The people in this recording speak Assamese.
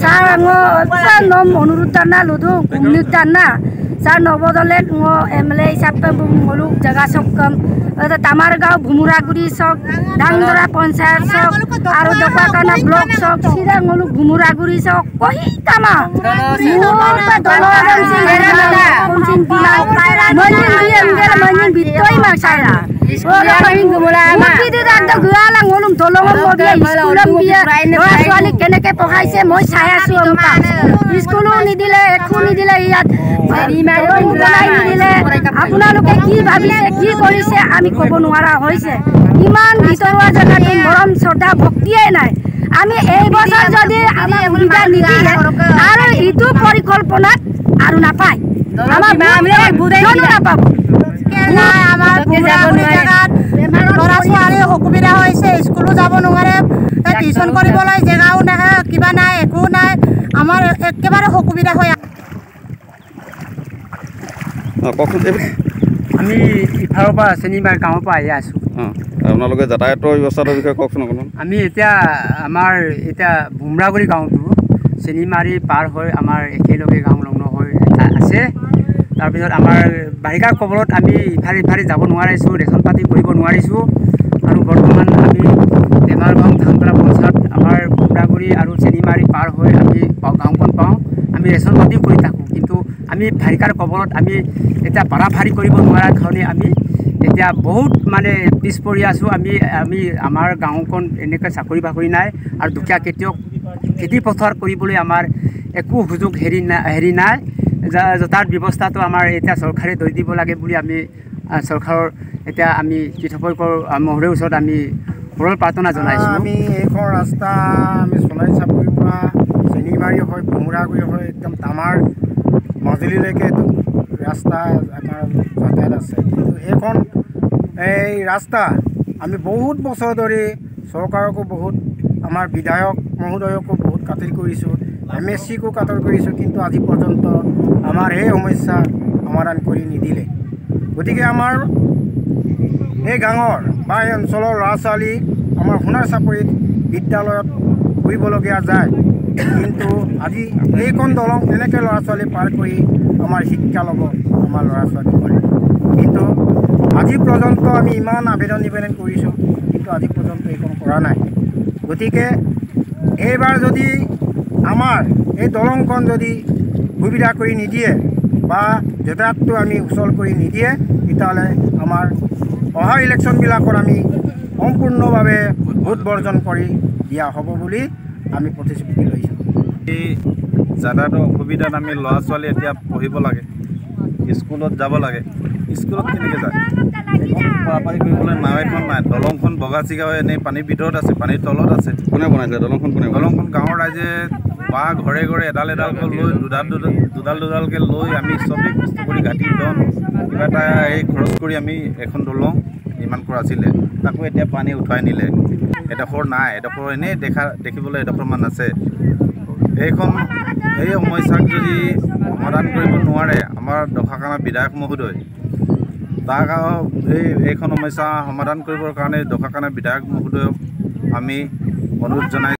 Sir nom অনুৰোধ দানা লুধু গুমনিত দানা ছাৰ নবদলে এম এল এ হিচাপে ngoluk জাগা চব কম তামাৰগাঁও ভোমোৰাগুৰি চক ডাংধৰা পঞ্চায়ত চক আৰু দপাকানা ব্লক চক চিৰা ngoluk Bhomoraguri চক কহি তামা ছোৱালীক কেনেকে পঢ়াইছে মই চাই আছো। স্কুলো নিদিলে, একো নিদিলে, ইয়াত নিদিলে। আপোনালোকে কি ভাবিছে কি কৰিছে আমি ক'ব নোৱাৰা হৈছে। ইমান ভিতৰুৱা জেগাটো মৰম শ্ৰদ্ধা ভক্তিয়ে নাই। আমি এই বছৰ যদি আমাক সুবিধা নিদিয়ে আৰু ইটো পৰিকল্পনাত আৰু নাপায়, আমাৰ নাপাব। ল'ৰা ছোৱালীৰ অসুবিধা হৈছে, স্কুলো যাব নোৱাৰে, টিউচন কৰিবলৈ জেগাও নাই, কিবা নাই, একো নাই, আমাৰ একেবাৰে অসুবিধা হয়। আমি ইফালৰ পৰা চেনিমাৰ গাঁৱৰ পৰা আহি আছোঁ। আপোনালোকে যাতায়াতৰ ব্যৱস্থাটোৰ বিষয়ে কওকচোন অকণমান। আমি এতিয়া আমাৰ এতিয়া ভোমৰাগুৰি গাঁৱটো চেনিমাৰি পাৰ হৈ আমাৰ একেলগে গাঁও লগ্ন হৈ আছে। তাৰপিছত আমাৰ বাৰিষাৰ কবলত আমি ইফালে ইফালে যাব নোৱাৰিছোঁ, ৰেচন পাতি কৰিব নোৱাৰিছোঁ। আৰু বৰ্তমান আমি টেমাৰগাঁও ধানতৰা পঞ্চায়ত আমাৰ ভোমৰাগুৰি আৰু চেনিমাৰি পাৰ হৈ আমি গাঁওখন পাওঁ। আমি ৰেচন পাতিও কৰি থাকোঁ, কিন্তু আমি বাৰিষাৰ কবলত আমি এতিয়া পাৰাফাৰি কৰিব নোৱাৰাৰ কাৰণে আমি এতিয়া বহুত মানে পিছ পৰি আছোঁ। আমি আমি আমাৰ গাঁওখন এনেকৈ চাকৰি বাকৰি নাই আৰু দুখীয়া খেতিয়ক, খেতি পথাৰ কৰিবলৈ আমাৰ একো সুযোগ হেৰি নাই। যাতায়াত ব্যৱস্থাটো আমাৰ এতিয়া চৰকাৰে ধৰি দিব লাগে বুলি আমি চৰকাৰৰ এতিয়া আমি কৃষকৰ মহোদয়ৰ ওচৰত আমি সৰল প্ৰাৰ্থনা জনাইছোঁ। আমি এইখন ৰাস্তা আমি সোণাৰী চাপৰিৰ পৰা চেনিমাৰি হৈ ভোমোৰাগুৰি হৈ একদম তামাৰ মাজুলীলৈকে এইটো ৰাস্তা আমাৰ যাতায়াত আছে। কিন্তু এইখন এই ৰাস্তা আমি বহুত বছৰ ধৰি চৰকাৰকো বহুত, আমাৰ বিধায়ক মহোদয়কো বহুত কাতিল কৰিছোঁ, এম এছ চিকো কাতৰ কৰিছোঁ, কিন্তু আজি পৰ্যন্ত আমাৰ সেই সমস্যা সমাধান কৰি নিদিলে। গতিকে আমাৰ এই গাঁৱৰ বা এই অঞ্চলৰ ল'ৰা ছোৱালী আমাৰ সোণাৰ চাপৰিত বিদ্যালয়ত পঢ়িবলগীয়া যায়, কিন্তু আজি এইখন দলং কেনেকৈ ল'ৰা ছোৱালী পাৰ কৰি আমাৰ শিক্ষা ল'ব আমাৰ ল'ৰা ছোৱালী কৰে। কিন্তু আজি পৰ্যন্ত আমি ইমান আবেদন নিবেদন কৰিছোঁ, কিন্তু আজি পৰ্যন্ত এইখন কৰা নাই। গতিকে এইবাৰ যদি আমাৰ এই দলংখন যদি সুবিধা কৰি নিদিয়ে বা যাতায়াতটো আমি সুচল কৰি নিদিয়ে, তেতিয়াহ'লে আমাৰ অহা ইলেকশ্যনবিলাকত আমি সম্পূৰ্ণভাৱে ভোট বৰ্জন কৰি দিয়া হ'ব বুলি আমি প্ৰতিশ্ৰুতি লৈছোঁ। এই যাতায়াতৰ অসুবিধাত আমি ল'ৰা ছোৱালী এতিয়া পঢ়িব লাগে, স্কুলত যাব লাগে, স্কুলত কেনেকৈ যায়? পাৰাপাৰি কৰিবলৈ নাও এখন নাই, দলংখন বগা চিগা হৈ এনেই পানীৰ ভিতৰত আছে, পানীৰ তলত আছে। কোনে বনাইছিলে দলংখন? কোনে? দলংখন গাঁৱৰ ৰাইজে বা ঘৰে ঘৰে এডাল এডালকৈ লৈ দুডাল দুডাল দুডালকৈ লৈ আমি চবেই কষ্ট কৰি গাঁঠি দন কিবা এটা এই খৰচ কৰি আমি এখন দলং নিৰ্মাণ কৰা আছিলে। তাকো এতিয়া পানী উঠুৱাই নিলে, এডোখৰ নাই, এডোখৰ এনেই দেখিবলৈ এডোখৰমান আছে। এইখন এই সমস্যাক যদি সমাধান কৰিব নোৱাৰে আমাৰ দশাকানা বিধায়ক মহোদয়, তাৰ এইখন সমস্যা সমাধান কৰিবৰ কাৰণে দশাকানা বিধায়ক মহোদয়ক আমি অনুৰোধ জনাই